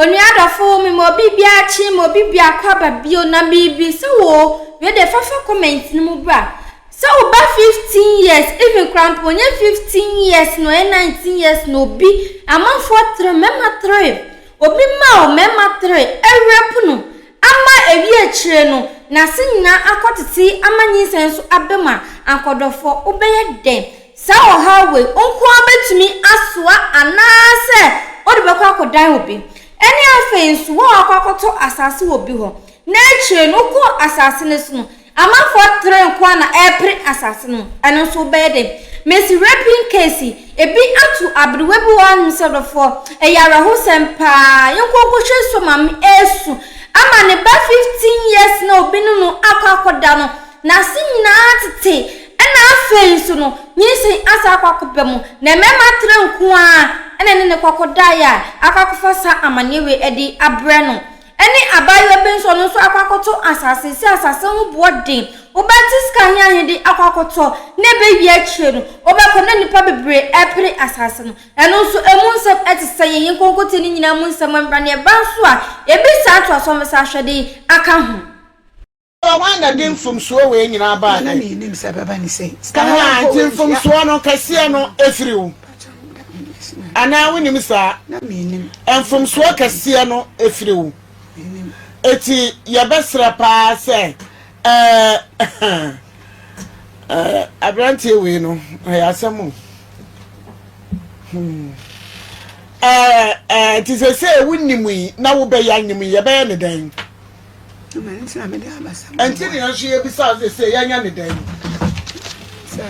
Onua dɔfo, mema obi biara kye, ma obi biako aba bio, na mebisa wo o, wei deɛ fa fa comment no mu bra, sɛ wo ba 15 years, even koraa mpo ɔnyɛ 15 years na ɔyɛ 19 years na obi, amanfoɔ tere, mmarima tere, obi ma wo mmarima tere, ɛrape no, ama ɛwie akyire no, n'ase nyinaa akɔtete ama nyinsɛn nso aba mu a, ankɔdɔfoɔ, wobɛyɛ dɛn? Saa ɔhaw wei, wo nko ara bɛtumi asoa anaasɛ wode bɛkɔ akɔdan obi? Ɛne afei nso, wo a wakɔ akɔtɔ asase wɔ obi hɔ, na akyire no wokɔɔ asase no so no, amanfoɔ tere nko ara na ɛrepere asase no, ɛno nso wobɛyɛ dɛn? Mesi raping case yi, ebi ato aberewa bi wɔ hanom sɛ ɔdɔfoɔ, ɛyɛ awerɛhosɛm paa, yɛnkɔ nkɔhwɛ nsuo maame ɛresu ama ne ba 15 years na obi ne no akɔ akɔda no, N'ase nyinaa tete, ɛnna afei nso no, nyinsɛn asan akɔ akɔba mu, na mmarima atra nko ara na ɛne no kɔkɔdaeɛ a akɔ akɔfa saa amanneɛ wei de abrɛ no. Ɛne abaayewa bi nso, ɔno nso akɔ akɔtɔ asase, sɛ asase ho boɔ den, wobɛte sika aheahe de akɔ akɔtɔ, na ɛbɛwie akyire no, wobɛkɔ na nnipa bebree repere asase no. Ɛno nso, emu nsɛm te sɛ yɛn yɛn nkonkotie no nyinaa mu nsɛm mmra, na ɛba nso a, ebi saa ntoasoɔ mmesa ahwɛde aka ho. Hwan na de mfomsoɔ wei nyinaa baa Na dɛ? mennim sɛ ɛbɛba ne sei. Sika no Ahaa, mpo nti wantua. mfomsoɔ no kɛseɛ no ɛfiri wo anaa wonim saa? Na mennim. Mfomsoɔ kɛseɛ no ɛfiri wo. Mennim. Eti yɛbɛsrɛ paa sɛ ɛɛ ɛɛ aberanteɛ wei no ɛyɛ asɛm o. Hmm. Ɛɛ ɛɛ nti sɛsɛ wonim yi na wobɛyɛ anyim yi yɛbɛyɛ ne dɛn? Ɛnti ne yɛn nso yɛbisa wo sɛ sɛ yɛnyɛ ne dɛn? Sɛ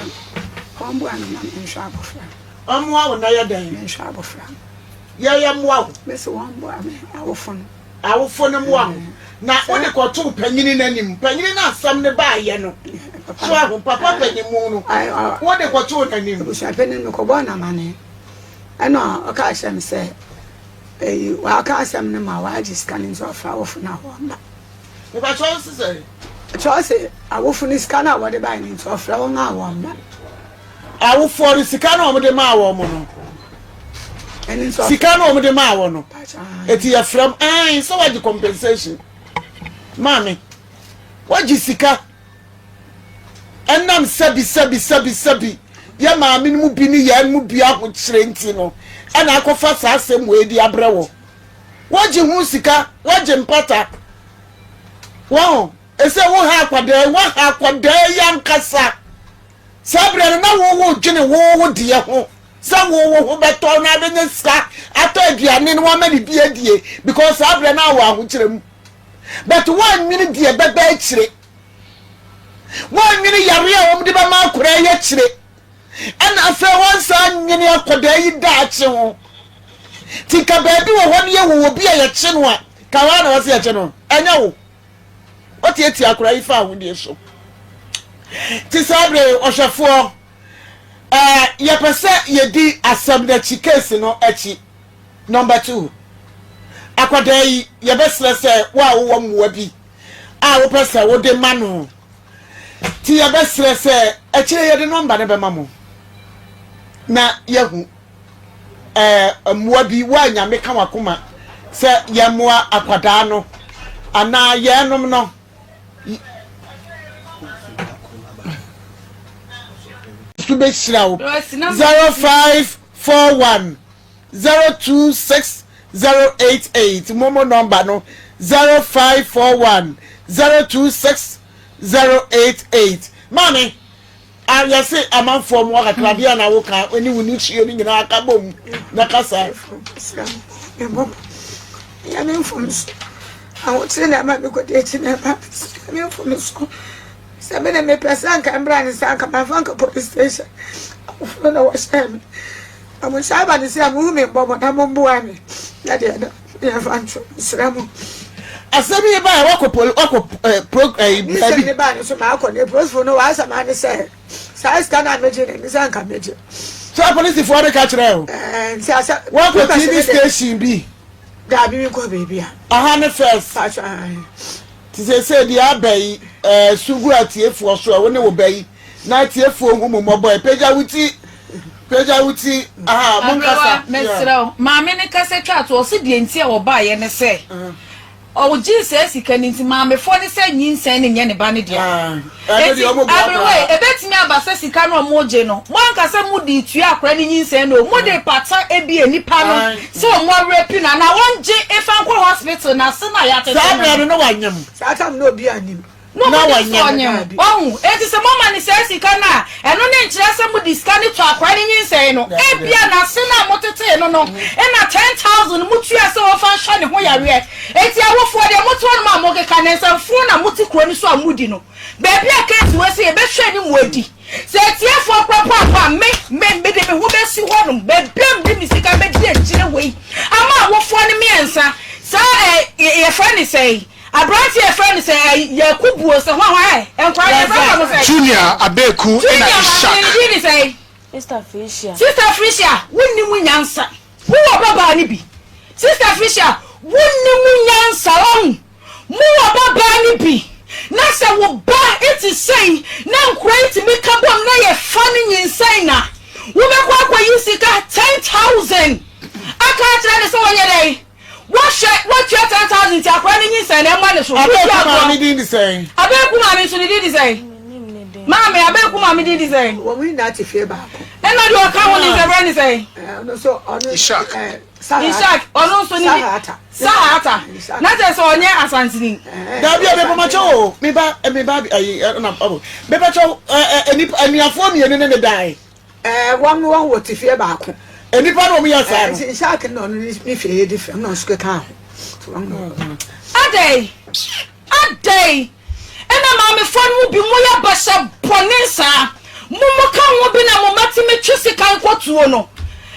ɔmboa me na menhwɛ abɔfra no. Ɔmmoa wo na yɛ dɛn? Menhwɛ abɔfra no. Yɛyɛ mmoa wo. Mese wɔmboa me, awofo no. Awofo no mmoa wo. Na wode kɔtoo panyini no anim. Panyini no asɛm no baayɛ no. So ahu, papa panyimu no, wode kɔtoo n'anim. Abusuapanin no, mekɔbɔɔ no amanneɛ. Ɛna ɔkaa kyerɛɛ me sɛ Eyi waka asɛm no ma wagye sika no nti ɔfrɛ awofo no a wɔmma. Mepakyɛ wo se sɛn? Kyerɛ se awofo no sika no a wɔde bae no nti ɔfrɛ wɔn a wɔmma. Awofoɔ no sika no a wɔde maa wɔn no. Ɛno nti ɔfrɛ. Sika no a wɔde maa wɔn no. Pakyɛ aane. Eti yɛfrɛ m ae sɛ wagye compensation. Maame wagye sika. Ɛnam sɛbi sɛbi sɛbi sɛbi yɛ maame no mu bi ne yɛn mu bi ahokyerɛ nti no ɛna akɔfa saa asɛm wei de abrɛ wɔ. Wagye ho sika, wagye mpata. Wɔn, ɛsɛ wo ha akwadaa yi, waha akwadaa yi ankasa. Saa berɛ no na wo wo dwene wo wo deɛ ho sɛ wo wo ho bɛtɔ na abɛnya sika atɔ aduane no wama ne bi adie because saa berɛ no awɔ ahokyerɛ mu. But woannwene deɛ ɛbɛba akyire. Woannwene yareɛ a wɔde bɛma akwadaa yi akyire. Ɛna afei wɔnsan nnwene akwadaa yi daakye ho. Nti nka baabi wɔ hɔ no yɛwɔ obi a yɛkye no a, ka hɔ a na wɔse yɛkye no. Ɛnyɛ wo. Wotiatia akwadaa yi fa ahodie so. Nti saa bere ɔhwɛfoɔ, ɛɛ yɛpɛ sɛ yɛdi asɛm no akyi, case no akyi. Number 2, akwadaa yi, yɛbɛsrɛ sɛ wo a wowɔ mmoa bi a wopɛ sɛ wode ma no nti yɛbɛsrɛ sɛ akyire yɛde nɔmba no bɛma mo na yɛahu ɛɛ mmoa bi wo a Nyame ka wakoma sɛ yɛmmoa akwadaa no anaa yɛnom no. So bɛhyira wo 0541 026088 momo nɔmba no 0541 026088 maame a yɛse amanfoɔ mmoa kakra deɛ na woka ne wo nisuo no nyinaa ka bom na kasa. Nyame mfomso ahokyere na ɛma mekɔdi akyi na ɛma Nyame mfomso sɛ me na mepɛ sɛ anka mbra ne sɛ anka mamfa nka police station awofo na wɔhyɛɛ me Na mo nsa aba no sɛ mohu me mmɔbɔ na momboa me, na deɛ na yɛmfa nto, mesrɛ mo. Asɛm yi baeɛ wakɔ poli wakɔ ɛɛ eh, pro ɛɛ eh, baabi. Nisɛm ne baa no so maakɔ ne polisifoɔ no wɔasɛm ane sɛ saa sika no a megye no ɛni sɛ anka megye. Sɛ apolisifoɔ no ka kyerɛ o. Ɛɛ nti asɛ. Wakɔ TV station bi. Daabi mi nkɔ baabi a. Aha ne first. Paatwa ahe. Ti sɛ sɛ deɛ aba yi ɛɛ so gu atiefoɔ so a wo ne wo ba yi na atiefoɔ hu mo mmɔbɔ ɛpagya wo ti. Pagya wo ti, aha, monkasa. Aberewa, mesrɛ wo, maame no kasa twa to, ɔse deɛ nti a wɔbaeɛ ne sɛ, ɔgyee saa sika no nti, maamefoɔ no sɛ nyinsɛn no nyɛ ne ba no dea. Ɛno Enti, deɛ ɔmo boa aberewa yi, koraa. ɛbɛtumi aba sɛ sika no a wɔregye no, mo ankasa mode retua akwadaa no nyinsɛn no o, mode repata ebia nnipa no sɛ wɔn awerɛ no anaa wɔngye mfa nkɔ hospital na ase no a yɛatete Saa no berɛ no. no na wanyem. Saa tam na obi anim. Na Na ɔmo nim sɛ wɔnyɛ. ɔnyem. Wahu? Enti sɛ moama no saa sika no a, ɛno no nkyerɛ sɛ mode sika no tɔ akwadaa no nyinsɛn no. Ebia n'ase no a motetee no no na 10,000 no motua sɛ ɔmfa nhwɛ ne ho yareɛ. Enti awofoɔ deɛ mote hɔnom a mokeka no, nsɛmfoo na mote kuro no so a modi no. Baabi a case wei sɛ yɛbɛhwɛ anim adi. Sɛ atiefoɔ koraa mpo amma a, me, me, mede me ho bɛsi hɔnom. Baabi a mede me sika bɛdi akyire wei ama awofoɔ no mmiɛnsa. Saa ɛ, yɛfrɛ no sɛn? Aberanteɛ a yɛfrɛ no sɛ ɛ, Yakubu o, sɛ hwan hwan ɛ, nkwadaa no yɛfrɛ wɔn sɛn? Junior Abeku Junior ɛna maame Ishak. no ne din de sɛn? Sister Felicia. Sister Felicia, wonnim nyansa. Wowɔ babaa no bi. Sister Felicia, wonnim nyansa, wahu. Mowɔ babaa no bi. Na sɛ wo ba te sei na nkwadaa yi tumi ka bom na yɛfa no nyinsɛn na wobɛkɔ akɔyi sika 10,000 aka akyerɛ no sɛ ɔnyɛ dɛn? Woahwɛ, woatua 10,000 nti akwadaa no nyinsɛn na ɛmma ne so. Wodi Abeku agorɔ. maame din de sɛn? Abeku maame nso ne din de sɛn? Mennim ne din. Maame, Abeku maame din de sɛn? Wɔn nyinaa te fie baako. Ɛna deɛ ɔka ho ne sɛ frɛ ne sɛn? Ɛɛ, ɔno nso, ɔno. Ishak. Ɛɛ, Sahata. Ishak, ɔno nso ne din. Sahata. Sahata. Ishak. Na kyerɛ sɛ ɔnyɛ Asanteni. Dabi a mepamakyɛ o, me ba, me ba, ayi, ɛna, ɔbo, mepakyɛ ɛ, ɛ, nipa, anuafoɔ mmienu ne ne dae. Ɛɛ, wɔn no wɔn wɔ te fie baako. Nnipa na wɔn yɛ saa no. Ɛɛ, nti Ishaq na ɔno ne fie yɛ different na ɔnso keka ho. Nti wɔn na wɔn. Adɛn? Adɛn? Ɛna maamefoɔ no mu bi mo yɛ basa bɔne saa. Mo mo ka ho bi na mo mma tumi twe sekan kɔ tuo no.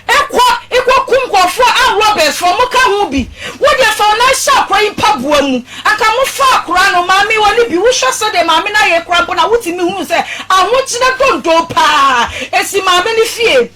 Ekɔ ekɔ kum nkurɔfoɔ armed robbers foɔ mo ka ho bi. Wo deɛ fa wo nan hyɛ akora yi mpaboa mu. Anka mo fa akora no maame wɔ ne bi. Wo hwɛ sɛdeɛ maame no ayɛ koraa mpo na wo tumi hunu sɛ ahokyerɛ dondon paa esi maame no fie.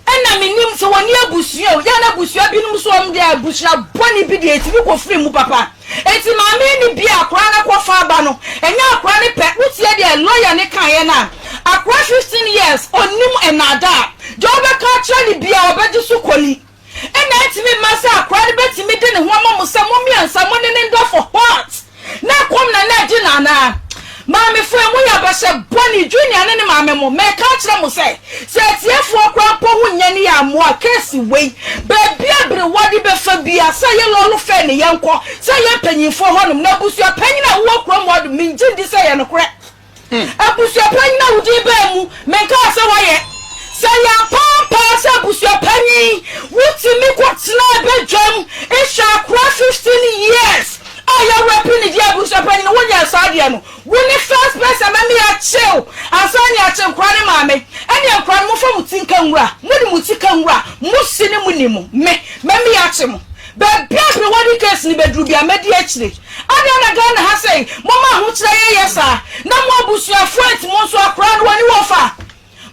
Ɛna me nim sɛ wɔnni abusua o. Yɛ na abusua binom nso wɔn deɛ abusua bɔne bi deɛ etumi kɔ firi mu papa. Enti maame yi ne bi a akora no akɔ fa aba no ɛnyɛ akora no pɛ. Wo tie deɛ lawyer no kaeɛ no a, akora 15 years ɔnnim nnaadaa. Deɛ wobɛka akyerɛ no biara ɔbɛgye so koli. Ɛna ɛntumi mma sɛ akora no bɛtumi de ne ho ama mo sɛ mo mmiɛnsa mo ne no nda for what? Na ɛkɔm na na ɛde no anaa? Maamefoɔ yi moyɛ abahyɛ bɔne, Junior ne ne maame mo, meka akyerɛ mo sɛ, sɛ atiefoɔ koraa mpo ho nyɛ ne yɛ amoa case wei, baabi a berewa de bɛfa biara, sɛ ɛyɛ lɔɔre fare ne yɛnkɔ, sɛ ɛyɛ mpanyinfoɔ hɔnom, na abusua panyin a wowɔ kurom hɔ de, mengye ndi sɛ ɛyɛ nokorɛ. Abusua panyin a wo din baa mu, menkaa sɛ woayɛ. Sɛ ɛyɛ ampa ampa ara sɛ abusua panyin, wotumi kɔtenaa badwam hwɛ akora 15 years a yɛwurapi ne deɛ abusua panyin, wonyɛɛ saa adeɛ no. Wo ne first person ma me akyew ansa ne akye nkora ne maame. Ɛneɛ nkora no momfa mo ti nka nwura, mode mo ti ka nwura, mo se ne mo ni mo, me, ma me akye mo. Baabi a Prewadi case no bɛduru biara mɛdi akyire. Adɛn na Ghana ha sei moma ahokyerɛ yɛ yɛ saa na mo abusuafoɔ nti mo nso akora no wani wɔ fa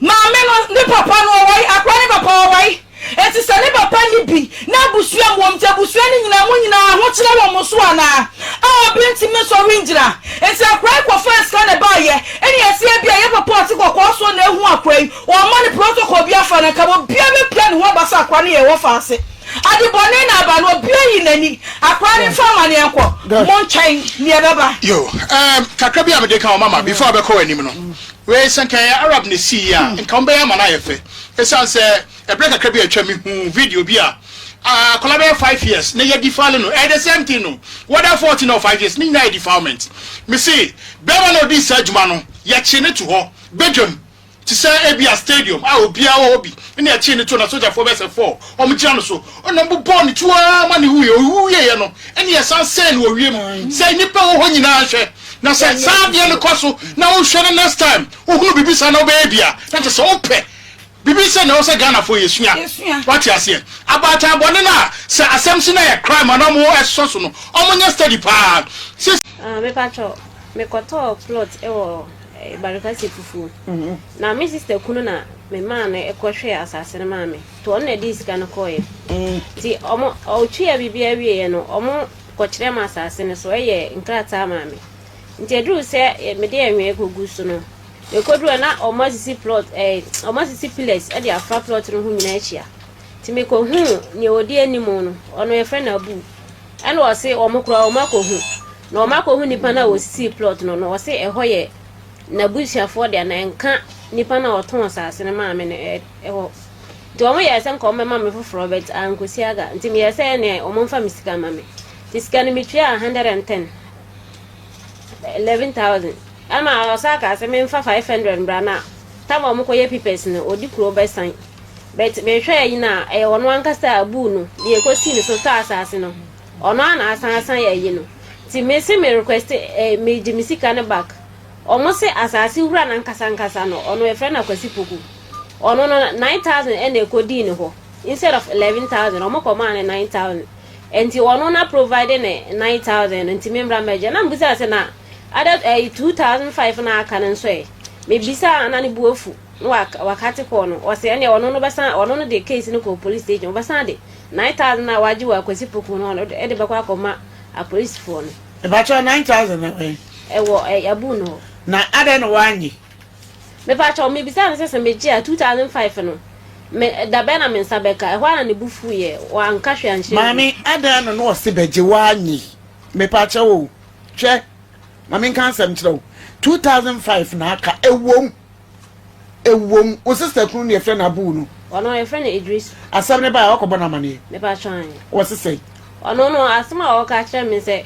maame no ne papa no ɔwai akora ne papa ɔwai nti sɛ ne papa ni bi na abusua mu wɔm nti abusua no nyinaa mo nyinaa ahokyerɛ wɔ mo so anaa a obi ntumi nsɔre ngyina nti akora yi kɔfaa sika na ɛbaayɛ ɛne ɛsɛ ebia yɛ papa ɔte kɔkɔɔ soɔ na ehu akora yi wɔn ma no protocol bi afa no nka obiara bɛpia ne ho aba sɛ akora no yɛ wɔ fa ase. Ade bɔne na aba no obiara nyi n'ani. Akora no mfa amaneɛ nkɔ. Montwɛn nea ɛbɛba. Yo, um, kakra bi a mede ka wo mama before abɛkɔ w'anim no. Wei sɛ nka ɛyɛ Arab na esii yi a, nka wɔn bɛyɛ ama no ayɛ fɛ. Esiane sɛ ɛberɛ kakra bi a atwa mehuu video bi a akwadaa bɛyɛ 5 years na yɛ defile no. Ɛyɛ the same thing no. Whether 14 or 5 years, ne nyinaa yɛ defilement. Mese, bɛrima na ɔdii saa adwuma no, yɛkye ne to hɔ, badwam. Te sɛ ebia stadium a obiara wɔ hɔ bi na yɛkyee no too na sogyafoɔ bɛyɛ sɛ four wɔn gyina no so ɛna wɔn bobɔɔ ne tuo ara ma ne wuiɛ. Owu wieɛ no ɛna yɛsan sɛn no wɔ wiem sɛ nnipa wɔ hɔ nyinaa nhwɛ. Na sɛ saa adeɛ no kɔ so na wohwɛ no next time wohunu biribi saa na wobɛyɛ bi a na kyerɛ sɛ wopɛ biribi sɛ na ɛwɔ sɛ Ghanafoɔ yɛsua. Wate aseɛ? Abaatan bɔne no a sɛ asɛm si na ɛyɛ crime a na wɔn ɛsosɔ so no wɔn nyɛ steady paa. Sisi. Ah, mepakyɛw, mekɔtɔɔ plot wɔ Barikasi fufuo. Na me sister kunu na me maa no kɔhwɛɛ asase no maa me. Nti ɔno na ɛde sika no kɔeɛ. Nti ɔmo ɔtwea biribiara wieɛ no, ɔmo kɔkyerɛ me asase no so, ɛyɛ nkrataa maa me. Nti ɛduruu sɛ mede anwea kɔgu so no, Mekoduru hɔ na ɔmo asisi plot ɛɛ ɔmo asisi pillars ɛde afa plot no ho nyinaa ahyia. Nti mekohuu nea odi anim no, ɔno yɛfrɛ no Abu. Ɛna ɔse ɔmo koraa ɔmo akɔhu. Na ɔmo akɔhu nipa no a osisii plot no no, ɔse ɛhɔ yɛ n'abusuafoɔ dea na ɛnka nipa no a ɔtɔn asase no maa me no ɛhɔ. Nti ɔmo yɛɛ sɛ nka ɔmo bɛma me foforɔ but ankosi aga. Nti meyɛɛ sɛ ɛneɛ ɔmo mfa me sika mma me. Nti sika no metuaa 110, 11,000. Ɛma ɔsan kaa sɛ memfa 500 mbra na tam a ɔmo kɔyɛ papers no ɔdi kuro bɛsan. But mehwɛɛ ayi no a ɛyɛ ɔno ankasa abuu no deɛ ɛkɔsii ne so tɔɔ asase no ɔno ara na asan asan ayi no. Nti mese me request eh, megye me sika no back. Ɔmo se asase wura no ankasa ankasa no ɔno yɛfrɛ no Akwasi Poku. Ɔno no 9000 ɛna ɛkɔdii ne hɔ instead of 11000 ɔmo kɔmaa no 9000. Nti ɔno na provide ne 9000 no nti membra mmɛgye. Na mebisaa sɛ na ada ɛyi 2005 na aka no nso ɛ. Mebisaa na ne bo afu na wakate kɔɔ no. Ɔse ɛneɛ ɔno no bɛsan ɔno no de case no kɔɔ police station ɔbɛsan de 9000 a wagye wɔ Akwasi Poku no ɔno de bɛkɔ akɔma apolisifoɔ no. Mepakyɛw 9000 no wɛn? Ɛwɔ ɛ Abu no hɔ. Na adɛn na wannye? Mepakyɛw mebisaa no sɛ sɛ megye a 2005 no me da bɛn na me nsa bɛka? Ɛhɔ ara na ne bo fuiɛ wanka hwee ankyerɛ me. Maame adɛn na na ɔse bɛgye wannye? Mepakyɛw o hwɛ ma menka asɛm nkyerɛ wo 2005 na aka ɛwom ɛwom wo sister kunu ne yɛfrɛ no Abu no. Ɔno yɛfrɛ no Idrisu. Asɛm no baeɛ wakɔbɔ no amaneɛ? Mepakyɛw aane. Wɔse sɛn? Ɔno no asɛm a ɔka kyerɛ me sɛ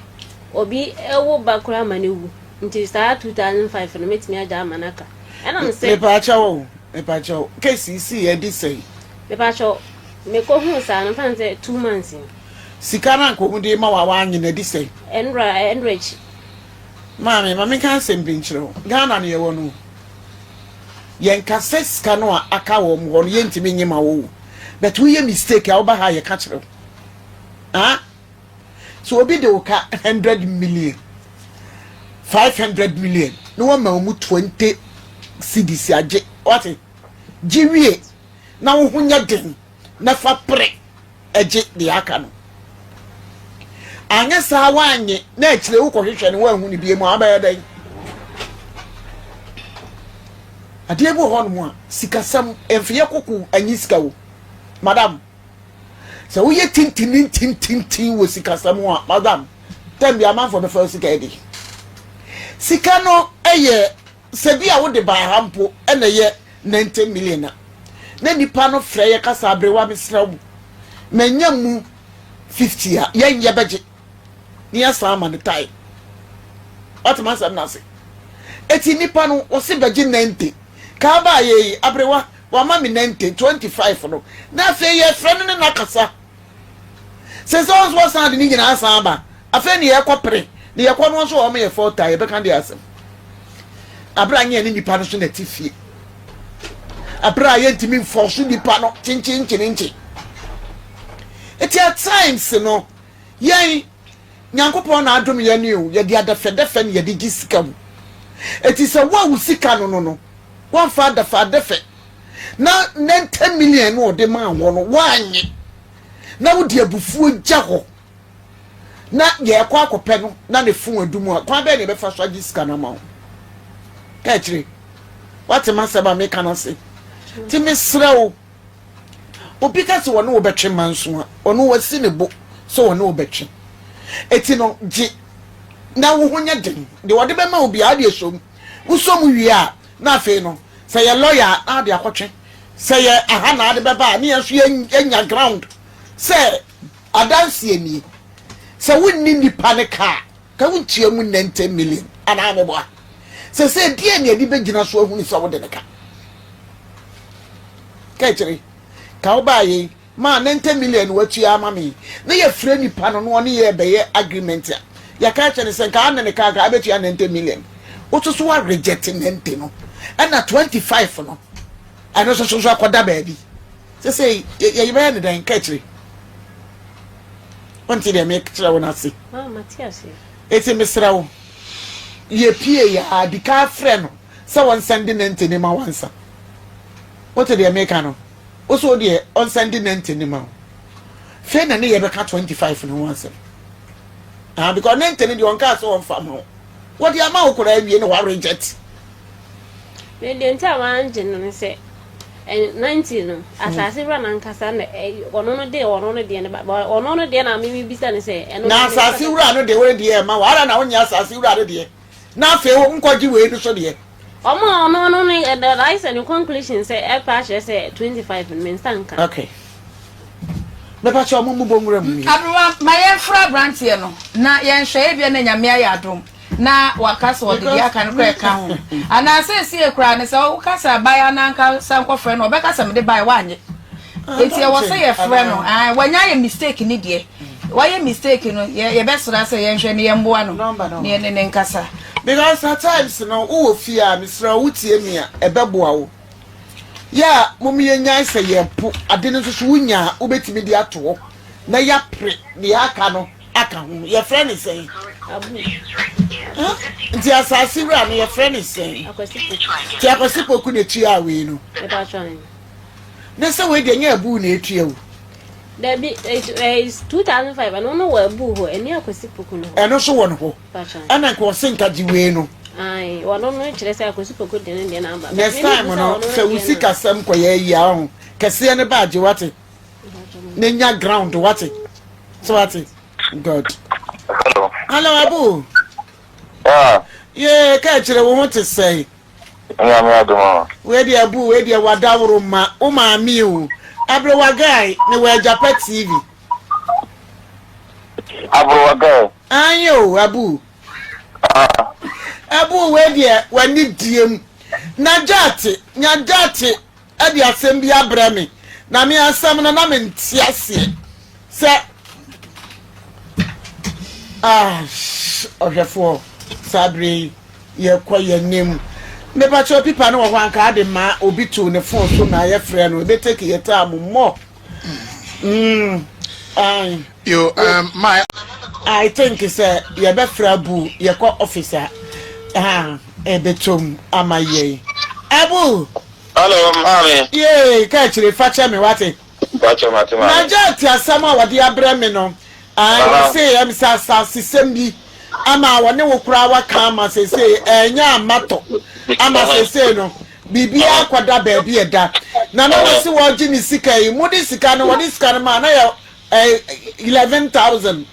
obi wo ba koraa ma no wu nti saa 2005 no mɛtumi agya ama no aka ɛna me se. Mepakyɛw o mepakyɛw case yi sii adi sɛn? Mepakyɛw mekɔ huu saa no mfa no sɛ 2 months ni. Sika no anka wɔn de ma wo a w'anye no adi sɛn? Ɛnora ɛnora akyi. Maame ma menka asɛm bi nkyerɛ wo Ghana no yɛwɔ no o yɛnka sɛ sika no a aka wɔ wɔn hɔ no yɛntumi nye ma wo o but woyɛ mistake a woba ha a yɛka kyerɛ wo. Ah, so obi de wo ka 100 million, 500 million, na wama wɔn 20 cedis agye, wate? Gye wie na wo ho nyɛ den na fa pere agye deɛ aka no. Anyɛ saa woanye na akyire wokɔhwehwɛ no woanhu no bie mu a wobɛyɛ dɛn? Adeɛ bi wɔ hɔnom a sikasɛm mfeyɛ koko anyi sika o madam. Sɛ woyɛ tintinintintintin wɔ sikasɛm ho a, madam, tɛm bi amanfoɔ bɛfa wo sika adi. Sika no yɛ sɛ bi a wode baa ha mpo na ɛyɛ 90 million a, na nipa no frɛ yɛ kasa aberewa mesrɛ wo, manya mu 50 a, yɛn yɛbɛgye na yɛasan ama no tae. Wate m'asɛm no ase? Eti nipa no wɔse bɛgye 90. Kaa baa yɛ yi, aberewa, Wama me nante, 25 no, na afei yɛfrɛ no ne no akasa. Sɛ sɛ ɔnso ɔsan de ne nyinaa asan aba, afei ne yɛkɔ pere, ne yɛkɔ no nso wɔn yɛ fɔta, yɛbɛka de asɛm. Abere a nyɛ ne nipa no so na ɛte fie. Abere a yɛntumi mfɔso nipa no kyenkyenkyenenkye. Eti at times no, yɛn Nyankopɔn na adom yɛn o, yɛde adɛfɛdɛfɛ na yɛde gye sika mu. Eti sɛ wo a wo sika no no no, woamfa adɛfɛadɛfɛ na 90 million no ɔde maa wɔ no woanye na wode abufuo gya hɔ na yɛkɔ akɔpɛ no na ne fon adu mu a, kwan bɛn na yɛbɛfa so agye sika no ama wo? Ka akyire. Woate m'asɛm a meka no ase? Nti mesrɛ wo, Obi ka sɛ ɔne wo bɛtwe manso a, ɔno wasi ne bo sɛ ɔne wo bɛtwe. Eti no, gye na wo ho nyɛ den. Deɛ ɔde bɛma wo biara, deɛ sɔ mu. Wosɔ mu wie a, na afei no, sɛ yɛ lɔya a, na ade akɔtwe. Sɛ yɛ aha na ade bɛba a, ne yɛn nso yɛnya ground sɛ adanseɛ nie. Sɛ wonni nipa no ka a, Ka wo ntua mu 90 million anaa meboa? Sɛsɛ deɛ ne yɛde bɛgyina so ahunu sɛ wode ne ka. Ka akyire, ka wo baa yei maa 90 million watua ama me na yɛfrɛ nipa no na ɔne yɛ bɛyɛ agreement a yɛka kyerɛ no sɛ nka ane ne ka nka abɛtua 90 million woso so wa reject 90 no ɛna 25 no ɛno nso so akɔda baabi sɛsɛ yɛbɛyɛ ne dɛn ka akyire Wonte deɛ mekyerɛ wo no ase? Enti mesrɛ wo, yɛpie yɛ a, di kan frɛ no sɛ ɔnsɛnde nɛnte no ma wo ansa. Wote deɛ meka no? Wo so wo deɛ ɔnsɛnde nɛnte no ma wo. Fei na ne yɛbɛka 25 no ho asɛm. Ah, because nɛnte no deɛ ɔnkaa sɛ ɔmfa ma wo. Wɔde ama wo koraa awie na wa reject. Me deɛ nti a wangye no ne sɛ, 90 no, asase wura no ankasa na ɔno no de ɔno no deɛ no ba, ɔno no deɛ na me mebisa no sɛ, ɛno Na asase wura no de wo deɛ ɛma wo, ara na wonyɛ asase wura no deɛ, na afei wo nkɔgye wei no so deɛ. Ɔmo a ɔno no ne ɛdɛ ayɛ sɛ ne conclusion sɛ ɛpɛ akyerɛ sɛ 25 no me nsa nka. Okay. Mepa kyɛ ɔmo mmobɔ nwura mu. Aberewa, ma yɛmfrɛ aberanteɛ no na yɛnhwɛ, ebia na Nyame ayɛ adom. na waka sɛ ɔde deɛ aka no koraa ɛka ho anaa seesie koraa no sɛ woka sɛ abaayewa no ankasa nkɔfrɛ no ɔbɛka sɛ mede bae woanyɛ enti ɛwɔ sɛ yɛfrɛ no wanya ayɛ mistake ne deɛ wayɛ mistake no yɛbɛsra sɛ yɛnhwɛ ne yɛmmoa no ne yɛne ne nkasa. Because at times no wowɔ fie a mesrɛ wo wotie me a ɛbɛboa wo yɛ a mom yɛnyae sɛ yɛpo ade no nso so wonya a wobɛtumi de ato hɔ na yɛapere deɛ aka no aka ho. Yɛfrɛ no sɛn? Abu. Nti asase wura no yɛfrɛ no sɛn? Akwasi Poku. Nti Akwasi Poku na etua wei no. Ne sɛ wei deɛ nyɛ abu na etua o. Dabi, ɛɛ 2005 ɛno no wɔ abu hɔ, ɛne Akwasi Poku no hɔ. Ɛno nso wɔ no hɔ. Ɛna nka ɔse nka gye wei no. Ayi, wɔn no kyerɛ sɛ Akwasi Poku deɛ ne deɛ na aba. Next time no, sɛ wo sikasɛm kɔyɛ ayi a ɔho kɛseɛ no ba agye wate. Na nya ground wate. So wate. God. Hello. Hello Abu. Yeah. Yeah, ka kyerɛ wo ho te sɛn. Nyame adom o. Wei deɛ Abu, wei deɛ wadaworo ma wo maame o. Aberewa guy, me wɔ Agyapa TV. Aberewa guy. Ayi o, Abu. Ah. Abu wei deɛ w'ani diem. Na gyaate, nya gyaate de asɛm bi abrɛ me na me asɛm no na mente aseɛ sɛ ah ɔhwɛfoɔ saa berɛ yi yɛkɔ yɛnim mepakyɛ pipa no wɔ hɔ anka ade ma obi to ne fon so na yɛfrɛ no ɛbɛtake yɛ time mmɔ mm, Yo, um, my I think sɛ yɛbɛfrɛ abu yɛkɔ office a ha ɛbɛtom ama yɛn abu. Hello, maame. Yee, ka akyire fa kyɛ me wate. Fakyɛ mate maame. Na gya te asɛm a wɔde abrɛ me no. Wɔse ɛm sɛ asasesɛm bi ama wɔne wo koraa waka ama seesei ɛnyɛ amatɔ ama seesei no biribiara akɔda baabi ɛda na na wɔse wɔgye ne sika yi mode sika no wɔde sika no maa na yɛ 11,000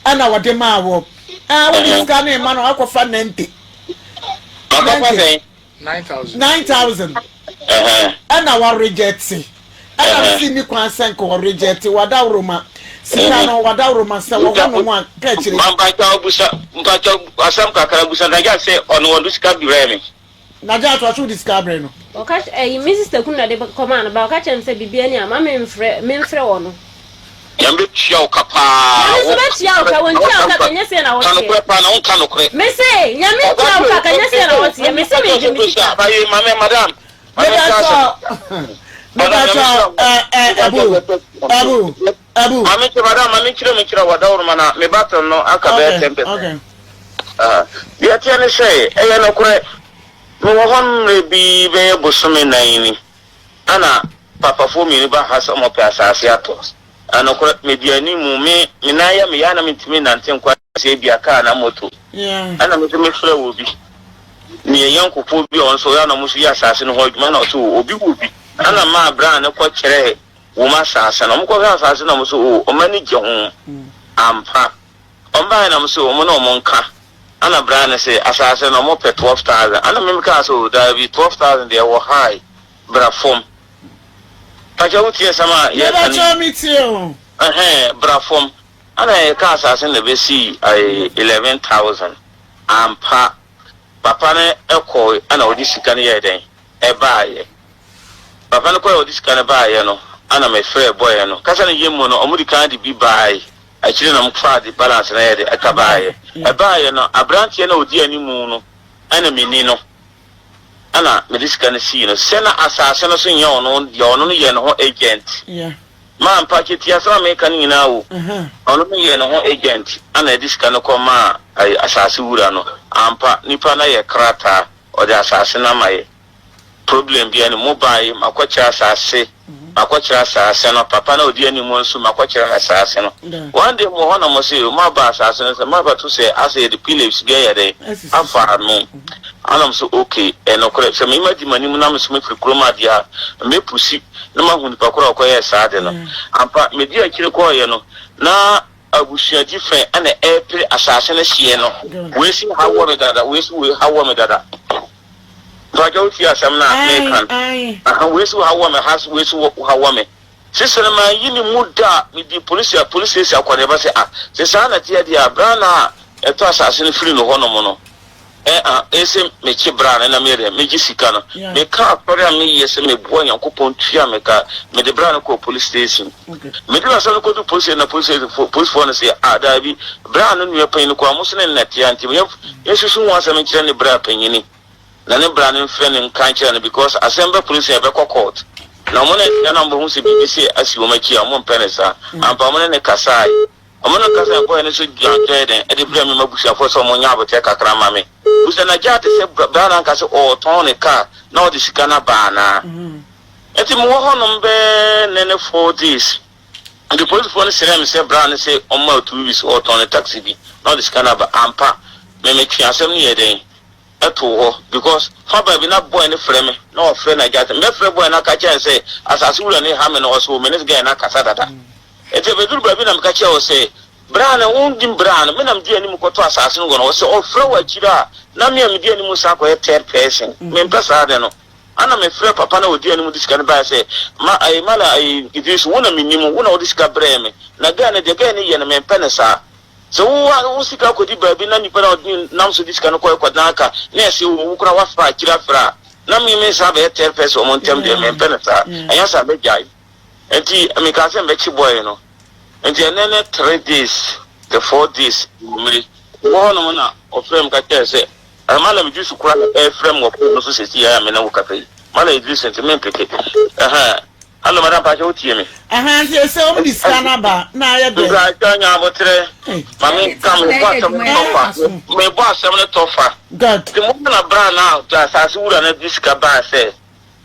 ɛna wɔde maa wɔ ɛɛ wode sika no ma no akɔfa 90 9,000 ɛna wɔrejɛte ɛna si ni kwan sɛ nka wɔrejɛte wɔadaworoma sika no wɔadaworoma sɛ wɔ hɔ nom a ka akyire. Mpakyɛw busa mpakyɛw asɛm kakra busa Nagya sɛ ɔno wɔde sika brɛ me. Nagya atoa so wode sika abrɛ no. Ɔka ɛyi me sister kunu na de kɔmaa no ba ɔka kyerɛ me sɛ biribi ani a ma memfrɛ memfrɛ wɔ no. Nyame bɛtua wo ka paa. Nyame nso bɛtua wo ka, wɔntua wo ka ka nyɛ sei na Ka wɔteɛ. nokorɛ paa na wonka nokorɛ. Mese Nyame ntua wo ka ka nyɛ sei na wɔteɛ, mese megye me sika. Ayi mame madam. Mame nka asɛm. Meda sɔ ɛbu ɛbu ɛbu. Mame kyerɛ madam mame nkyerɛ me nkyerɛ wadaworo na me battle no aka bɛyɛ 10%. Deɛ ɛteɛ ne sɛ ɛyɛ nokorɛ mewɔ hɔ mmerɛ bi bɛyɛ bosome nan ni ana papafoɔ mmienu ba ha sɛ wɔpɛ asase atɔ. Na nokorɛ, medi anim, me, me nan yɛ me ya na mentumi nnante nkɔ sɛ ebia kaa anaa moto. Ɛna me nso mefrɛɛ obi, me yɔnkofoɔ bi a ɔno nso ɔyɛ a na wɔn nso yɛ asase no ho adwuma, ɛna ɔse o, obi wɔ bi. Ɛna maa braa no kɔkyerɛɛ wɔn asase no. Wɔkɔhwɛɛ asase no na wɔn nso o, wɔn ani gye ho ampa. Wɔn baeɛ na wɔn se wɔn ne wɔn nka. Ɛna braa no se asase no wɔpɛ 12,000. Ɛna me mekaa sɛ o, daabi, 12,000 deɛ ɛwɔ high, bra fam. Pakyɛ wo tie asɛm a yɛka no yi. Mepakyɛw me tie o. Ɛhɛn bra fam. Ana yɛka asase no na ɛbɛsii ae 11,000 ampa. Papa no kɔe ana ɔde sika no yɛɛ dɛn ɛbaeɛ. Papa no kɔe a ɔde sika no baeɛ no ana me frɛɛ bɔeɛ no. Kasa no yɛ mu no ɔmo de kan de bi bae akyire na ɔmo faa de balance no yɛ de ɛka baeɛ. Ɛbaeɛ no abranteɛ no a ɔdi animu no ɛna me ni no. Ɛna mede sika no sii no sɛ na asaase no so nyɛ ɔno deɛ, ɔno no yɛɛ ne ho agent. Maa mpakyɛ tie asɛm a meka no nyinaa o. Ɔno no yɛɛ ne ho agent ɛna ɛde sika no kɔ maa asaase wura no. Ampa nipa no ayɛ krataa ɔde asaase no ama yɛ. Problem biara ni mo bae makɔkyerɛ asaase makɔkyerɛ asaase no papa no a ɔdi anim nso makɔkyerɛ no asaase no. One day mowɔ hɔ na mo se moaba asaase no sɛ moabɛto sɛ asɛ yɛde pillars bi ayɛ dɛn afa ano. Ana mese ok, ɛyɛ nokorɛ, sɛ me madi m'anim na me nso mefiri kurom ha deɛ a, mɛpusi na mahu nipa korɔ a ɔkɔyɛɛ saa ade no. Ampa, medii akyire kɔeɛ no, na abusua different ɛna ɛrepere asase no hyeɛ no. Wei se ha wɔ me dada, wei se wei ha wɔ me dada. Mpakyɛ wotie asɛm no a meka no? Aha, wei se ha wɔ me, ha wei se ha wɔ me. Sese no manyi ne mu da a medii polisi a polisi station akɔneaba sɛ ah, sɛ saa na ɛteɛ deɛ a, bra na ɛtɔ asase no firi no hɔnom no. Ɛ a ese mekye bra no na meyɛ dɛn? Megye sika no. Meka asɔre a meyɛ sɛ meboa Nyankopɔn tua me ka. Mede bra no kɔɔ police station. Mede asɛm no kɔduu police station na police station fo policefoɔ no se, ah daabi, bra no nua panyin koraa mo so ne no na ɛte a nti yɛnsusu ho asɛm nkyerɛ ne bra panyini na ne bra no mfrɛ no nka nkyerɛ no because asɛm ba police station ɛbɛkɔ court na wɔn na ɛte a na wɔbɛhu sɛ biribi sei asi wɔn akyi a wɔmpɛ no saa. Ampa wɔn ne no kasae. Ɔmo no kasa ɛkɔɛ no so gyina kyerɛ dɛn ɛde brɛ me m'abusuafoɔ sɛ ɔmo nyɛ aboterɛ kakra mma me. Busa Najat sɛ bra no anka sɛ ɔɔtɔn ne car na ɔde sika no aba anaa. Nti mewɔ hɔ nom bɛɛ nnɛ ne 4 days nti polisifoɔ no srɛɛ me sɛ bra no sɛ ɔmma 2 weeks ɔɔtɔn ne taxi bi na ɔde sika no aba. Ampa me metwee asɛm no yɛɛ dɛn too hɔ because fa baabi na boy no frɛ me na ɔfrɛ Najat mɛfrɛ boy no aka kyerɛ no sɛ asase wura no ha me no ɔse o me ne guy no akasa dada. Enti ebeduru baabi na meka kyerɛɛ wo sɛ, 'Bra na wonnim bra no, me na medi anim kɔtɔ asase no wɔ no hɔ. Sɛ ɔfrɛ wo akyiri a, na me a medi anim san akɔyɛ third person. Mempɛ saa ade no. Ɛnna mefrɛɛ papa no a ɔdi anim de sika no baeɛ sɛ, Ma, ɛyi, Mala, ɛyi, Idrisu, wo na menim, wo na wode sika brɛɛ me. Na guy no, deɛ guy no yɛ no, mempɛ no saa. Sɛ wo, wo sika kɔdi baabi na nipa no a ɔde nam so de sika no kɔɛ kɔdan aka, na ɛsɛ wo, wo koraa woafra akyiri afra a, na me mesan abɛyɛ third person wɔn ntam deɛ, mempɛ no saa. Ɛnyɛ saa a, mɛgyae. Nti mekaa sɛ mɛkye boy no. Nti ɛnɛ ne 3 days the 4 days anwummere. Mewɔ hɔ nom na ɔfrɛɛ me ka kyerɛɛ sɛ ɛɛ Mallam Idrisu koraa na ɛɛfrɛ me wɔ phone no so seesei ara a me ne wo kasa yi. Mallam Idrisu nti mempeke. Ɛhɛn. Hello madam mpakyɛ wo tie me? Ɛhɛn nti ɛsɛ wɔn de sika no aba na ayɛ dɛn? Mpakyɛ nya aboterɛ. Ma me nka mebɔ asɛm no tɔ fa. Mebɔ asɛm no tɔ fa. Good. Nti mo na bra na asase wura no de sika baa sɛ.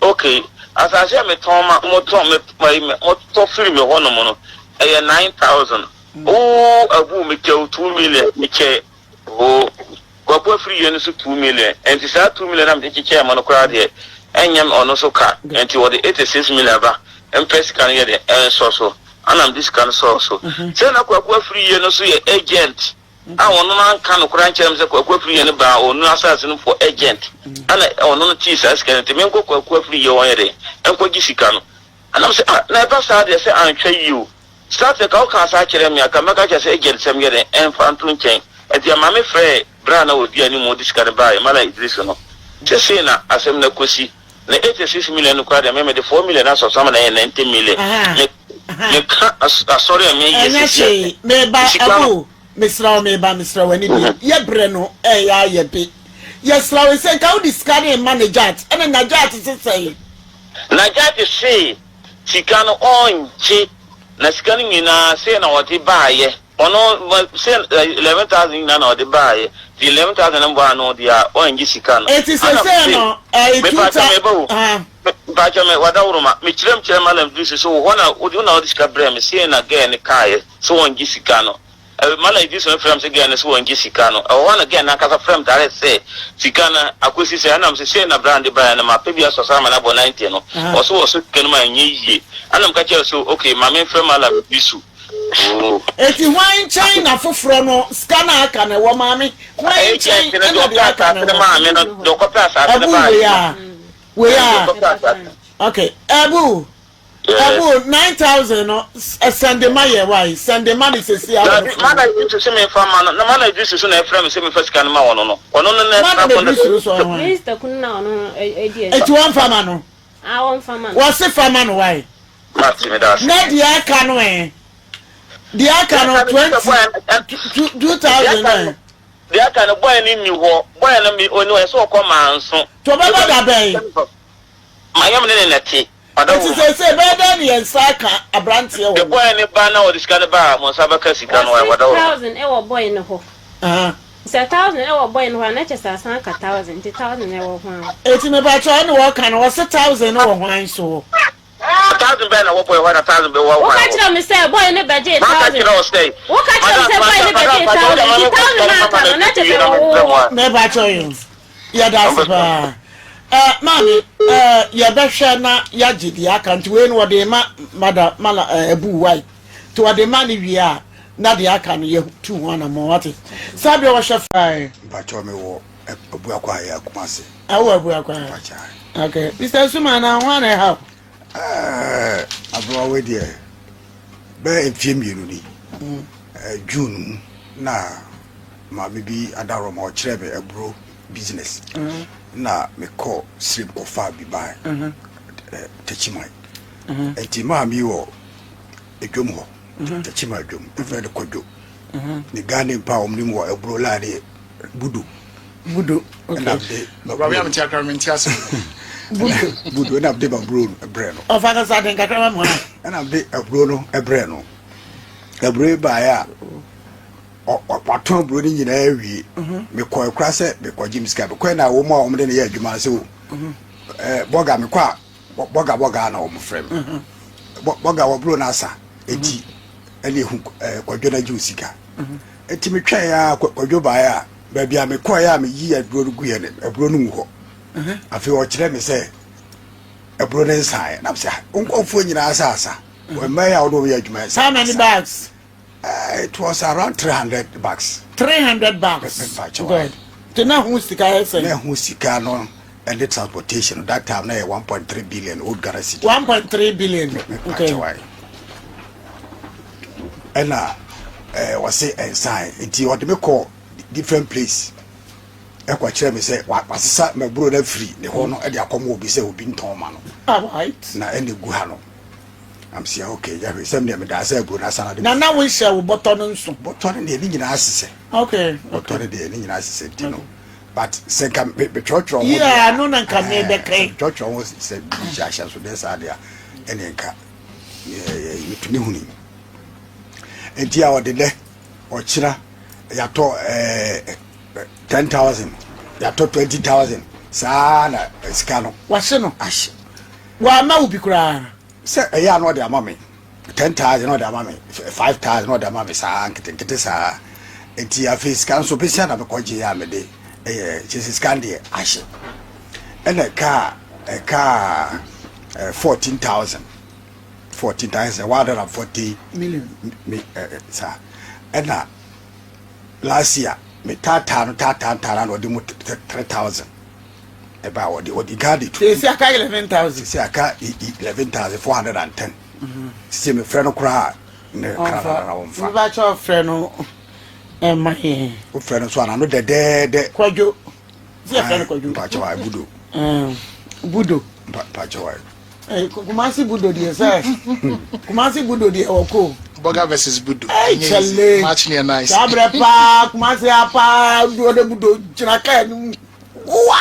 Ok, asase a metɔn ma motɔn me me motɔ firi me hɔ nom no ɛyɛ 9000. Oo abu mekyɛ wo 2 million mekyɛ oo Kwaku afiri yɛ no so 2 million ɛnti saa 2 million na mede kyekyɛɛ mo no koraa deɛ ɛnyɛ me ɔno so ka ɛnti wɔde 86 million ba mpɛ sika no yɛ deɛ ɛnsɔ so ɛna mede sika no sɔɔ so sɛ na Kwaku afiri yɛ no so yɛ agent. A ɔno no anka nokorɛ ankyerɛ me sɛ Kwaku Afriyie no baa ɔnu asase no for urgent ɛna ɔno no tee saa sika no nti menkɔ Kwaku Afriyie hɔ nyɛ dɛn nkɔgye sika no ɛna me sɛ ah na ɛba saa deɛ sɛ anhwɛ yie o Start ka wokaa saa kyerɛ me a ka mɛka kyerɛ sɛ urgent sɛm yɛ dɛn ɛmfa nto nkyɛn ɛnti ɛma me frɛɛ berɛ a na ɔdi anim de sika no baeɛ Mallam Idrisu no sɛ sei na asɛm no akɔsi Na 86 million no koraa deɛ me mede 4 million asɔ so ama no ayɛ 90 million. Me meka asɔre a meyɛ Ɛnyɛ sisi a. hwee meba Sika no. Abu mesrɛ wo meba mesrɛ wo ani deɛ yɛ brɛ no ɛyɛ ayɛ be yɛsrɛ wo sɛ nka wode sika no rema Najat ɛna Najat se sɛn. Najat se sika no ɔngye na sika no nyinaa sei na ɔde baayɛ. Ɔno sɛ 11,000 nyinaa na ɔde baeɛ, nti 11,000 no bɔ ano deɛ a ɔngye sika no. Eti Ana sesei mese, no ɛyɛ two mepaakyɛw thou meba o, ah. mepaakyɛw me wadaworoma, mekyerɛ mu kyerɛ Mallam Idrisu sɛ wo hɔ na wode wo na wode sika brɛɛ me, sei na girl no kaeɛ sɛ ɔngye sika no. Mallam Idrisu no frɛɛ me sɛ girl no sɛ ɔngye sika no, ɛwɔ hɔ na girl no ankasa frɛɛ me direct sɛ sika no akɔsi sɛn, ɛna mese sei na bra no de baeɛ no mapɛ bi asɔ so ama no abɔ 90 no, ɔse wɔsɔ sika no mu a ɛnyɛ yie, ɛna meka kyerɛɛ no sɛ okay ma memfrɛ Mallam Idrisu. Eti hwan nkyɛn na foforɔ no sika no a aka no wɔ maame? Hwan nkyɛn ɛna deɛ aka no wɔ? Ɛbu wei a wei a okay ɛbu ɛbu 9000 no sɛnde ma yɛ wae sɛnde ma ne sɛsi a wɔ no fo. Mana Idrisu sɛ mefa ma no na Mana Idrisu so na ɛfrɛ me sɛ mefa sika no ma wɔn no ɔno no na Mana Idrisu so ɔho. Minister kunu na ɔno ɛdi. Eti wɔn fa ma no. Ah wɔn fa ma no. Wɔse fa ma no wae. Mate, meda ase. Na deɛ aka no ɛ? Deɛ aka no 20, 2000 ɛ? Deɛ aka no bɔyɛ no nni hɔ. Bɔyɛ no mi oni hɔ ɛsɛ ɔkɔ manso. To bɛba da bɛn? Mayam ne ne na te. Eti seesei bɛyɛ dɛn ne yɛn nsa aka aberanteɛ wɔ no? Bɔyɛ no ba na ɔde sika no ba a, mo nsa bɛka sika no. Wɔse 1000 ɛwɔ bɔyɛ no hɔ. Sɛ 1000 ɛwɔ bɔyɛ no hɔ a na kyɛ sɛ asan aka 1000 nti 1000 ɛwɔ hwan hɔ? Eti mepakyɛ ɔne wɔka no wɔse 1000 no wɔ hwan so hɔ? Thousand bɛn na wɔ bɔyɛ hɔ na thousand bɛ wɔ hwan Woka hɔ? kyerɛ me sɛ boy no bɛgyee Maka thousand. kyerɛ wo sɛ. Woka kyerɛ me sɛ boy no bɛgyee thousand nti thousand no aka no na kyerɛ sɛ wɔ wo hɔ. Mepakyɛ yo. Yɛda ase paa. Eh, maame, eh, yɛbɛhwɛ na yɛagye deɛ aka nti wei no wɔde ma mada mala eh, abu wai nti wɔde ma no wie a na deɛ aka no yɛtu ho anammɔn wate saa berɛ wɔhwɛ fae. Mpakyɛw me wɔ Abuakwa yɛ Kumasi. Awɔ Abuakwa. Mpakyɛw. Okay. Mr. Suma na ho ana ɛha o. Ɛɛ aberewa wei deɛ bɛyɛ mfie mmienu ni. Mm. June mu na maame bi adarɔ ma ɔkyerɛ me aburo business. Mm. Na mekɔ sirem kɔfaa bi bae. Mm-hmm. Takyiman. Mm-hmm. Nti maame yi wɔ edwom hɔ. Mm-hmm. Takyiman dwom. Ɛfrɛ no Kwadwo. Ne Ghana mpa a wɔn nim wɔ aburo laa ne Budo. Budo. Ɛna mede. Ɔbaabi a mete akra mente ase. Budo. Budo ɛna mede m'aburo no brɛ no. Ɔfa kasa den kakra ma mu ha. Ɛna mede aburo no brɛ no. Aburo yi baeɛ a watɔn aburo no nyinaa awie. Mhm. Mekɔ akura sɛ mekɔgye me sika. Mekɔɛ na wɔn a wɔde no yɛ adwuma sɛ o. Mhm. Bɔga mekɔ a bɔga bɔga na wɔn frɛ me. Mhm. Bɔga wɔburo no asa. Eti ɛna ehu kwadwo no agye wo sika. Enti metwɛn ara Kwadwo baeɛ a, baabi a mekɔeɛ a meyii aburo no guiɛ no, aburo no ngu hɔ. Afei ɔkyerɛ me sɛ aburo no nsaeɛ. Na mesɛ, ah, wo nkurɔfoɔ nyinaa sɛ asa. Mmaa yi a wode wɔn yɛ adwuma sɛ How many bags? It was around 300 bags. 300 bags. Good. Nti na ho sika yɛ sɛn? Na ho sika no ɛne transportation that time na yɛ 1.3 billion old Ghana cedi. 1.3 billion. Okay. Ɛna ɛɛ wɔse ɛnsan nti ɔde me kɔ different place ɛkɔ kyerɛ me sɛ wasesa maburo no afiri ne hɔ no ɛde akɔma obi sɛ obi ntɔn ma no na ɛna egu ha no am sɛ okay yɛhwɛ sɛm deɛ medaa sɛ aburo no asana de na na wohyɛ wo bɔtɔ no nso bɔtɔ no deɛ ne nyinaa sesɛ okay bɔtɔ no deɛ ne nyinaa sesɛ nti no but sɛ nka metwerɛtwerɛ ho deɛ no na nka mebɛkɛn metwerɛtwerɛ ho sɛ hyɛ ahyɛnsodeɛ saa deɛ ɛne nka metumi huni nti a ɔde dɛ ɔkyena yɛatɔ ɛɛ 10000 yɛatɔ 20000 saa na sika no wahye no ahye wama wo bi koraa sɛ ɛyɛ a na ɔde ama me 10000 na ɔde ama me 5000 na ɔde ama me saa nketenkete saa nti afei sika nso bɛsia na mekɔgye a mede ɛyɛ kyɛ sɛ sika deɛ ahye ɛna ɛkaa ɛkaa 14000 14 times 140 million me saa ɛna last year me taataa no taataa taataa na ɔde mu 3000 ɛba ɔde ɔde nka de tu sisi aka 11000 sisi aka 11410 sisi me frɛ no koraa ne kra na na wɔmfa meba kyɛ ɔfrɛ no ɛma yɛn wofrɛ no so ana no dɛdɛɛdɛ Kwadwo si yɛfrɛ no Kwadwo mpakyɛ wa budo budo mpakyɛ wa Kumasi budo deɛ sɛ Kumasi budo deɛ wɔ ko. Burger versus budo. Ɛy kyɛlɛ. Match near nice. Saa brɛ paa Kumasi apaa duo de budo gyina kaa no mu. Wa.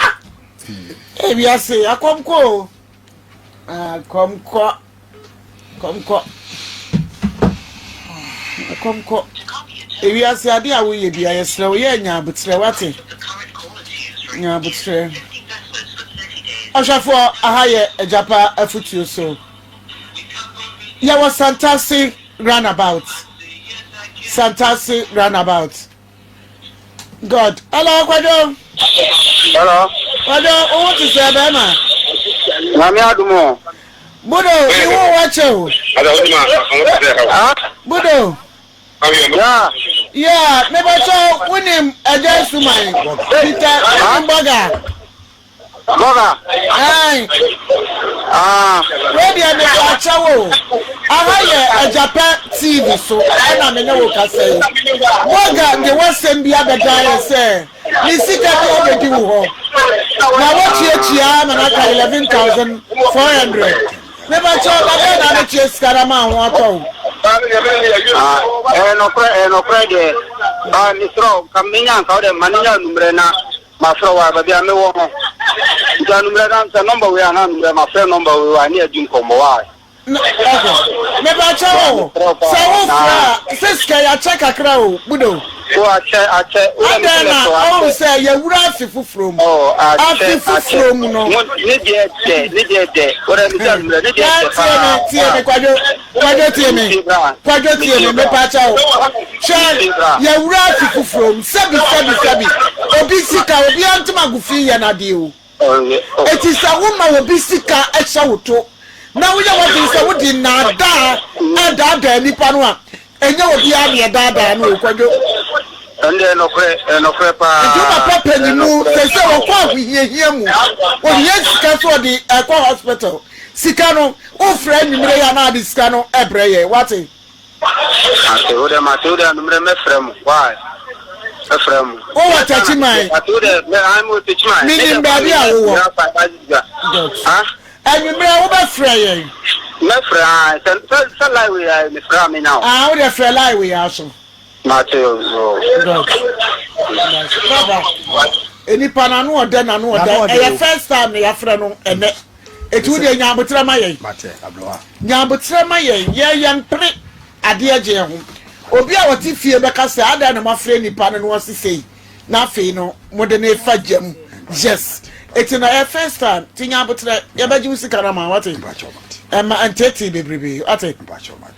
Ebi ase akɔmkɔ o. Akɔmkɔ. Akɔmkɔ. Akɔmkɔ. Ewiase ade a woyɛ bia yɛsrɛ wo yɛ nya abotrɛ wate. Nya abotrɛ. Ɔhwɛfoɔ aha yɛ Agyapa afutuo so. Yɛwɔ Santase roundabout. Santase roundabout. God. Hello, Kwadwo. Hello. Kwadwo, wo ho te sɛ bɛrima? Nyame adom o. Budo, mi wo wakyɛ o. Budo. Yeah. Yeah, mebɛkyɛ wonim Agya Suman. Peter, wonim Bɔga. Bɔga. Ae. Ah. Wei deɛ mede akyɛ wo o. Aha yɛ Agyapɛ TV so ɛna me ne wo kasa yi. Bɔga de w'asɛm bi abɛdan yɛ sɛ ne sika bi abɛdi wo hɔ. Na woatuatua ama no aka 11,400. Mebakyɛ wo, da bɛn na abɛtua sika no ama ho atɔ wo? Ah, ɛyɛ nɔkorɛ, ɛyɛ nɔkorɛ deɛ. Ah, mesrɛ wo, nka menya nka wo dɛ ma no nya anummerɛ na Mafrɛ wo a, baabi a mewɔ no. Nti anummerɛ na sɛ nɔmba wei a na anummerɛ mafrɛ nɔmba wei a ne yɛadi nkɔmmɔ why? Okay. Mepakyɛ wo, sɛ wo frɛ a, sɛ sika yi akyɛ kakra o, Budo. O akyɛ, akyɛ. Adɛn na ɔhu sɛ yɛwura afe foforɔ mu. Afe foforɔ mu no. Ne deɛ dɛ, ne deɛ dɛ. Wọ́n mi sɛ anummerɛ, ne deɛ dɛ paa. Tie me, tie me, Kwadwo. Kwadwo tie me, Kwadwo tie me, mepakyɛ wo. Hwɛ, yɛwura afe foforɔ mu, sɛbi sɛbi sɛbi. Obi sika, obiara ntoma gu fi yɛ n'adeɛ o. Eti sɛ woma obi sika hyɛ wo to na woyɛ w'adwene sɛ wode nnaadaa ɛredaadaa nipa no a, ɛnyɛ obiara na ɛdaadaa no o, Kwadwo. Ɛnde ɛyɛ nɔkorɛ, ɛyɛ nɔkorɛ paa. Nti wo papa panyimu sɛsɛ ɔkɔ ahohiahia mu, ohia sika sɛ ɔde ɛkɔ hospital. Sika no, wofrɛ anwummerɛ yi a na ade sika no ɛbrɛ yɛn, wate? Mate wo dɛ mate wo dɛ anummerɛ mɛfrɛ mo why mɛfrɛ mo. Wo wɔ Techiman. Mate wo dɛ mɛ an mo Techiman. Menim baabi a wo wɔ. Anwummerɛ wo bɛ frɛ yɛn. Mɛfrɛ ah sɛ sɛ sɛ line wei a mefrɛ a menya wo. Ah wo deɛ frɛ line wei a so. Mate o. Good. Baba. Enipa n'ano ɔdɛ n'ano ɔdɛ ɛyɛ first time na yɛafrɛ no ɛnɛ. Eti wo deɛ nya aboterɛ ma yɛn. Nya aboterɛ ma yɛn. Yɛn yɛn mpere adeɛ gyeɛ ho. Obi a ɔte fie bɛka sɛ adɛn na moafrɛ nipa no na ɔse sei na afei no mode no refa gya mu. Yes. Eti na ɛyɛ first time. Ti nya aboterɛ. Yɛbɛgye wo sika no ama wo wate. Ɛma nteetee bebrebe wate.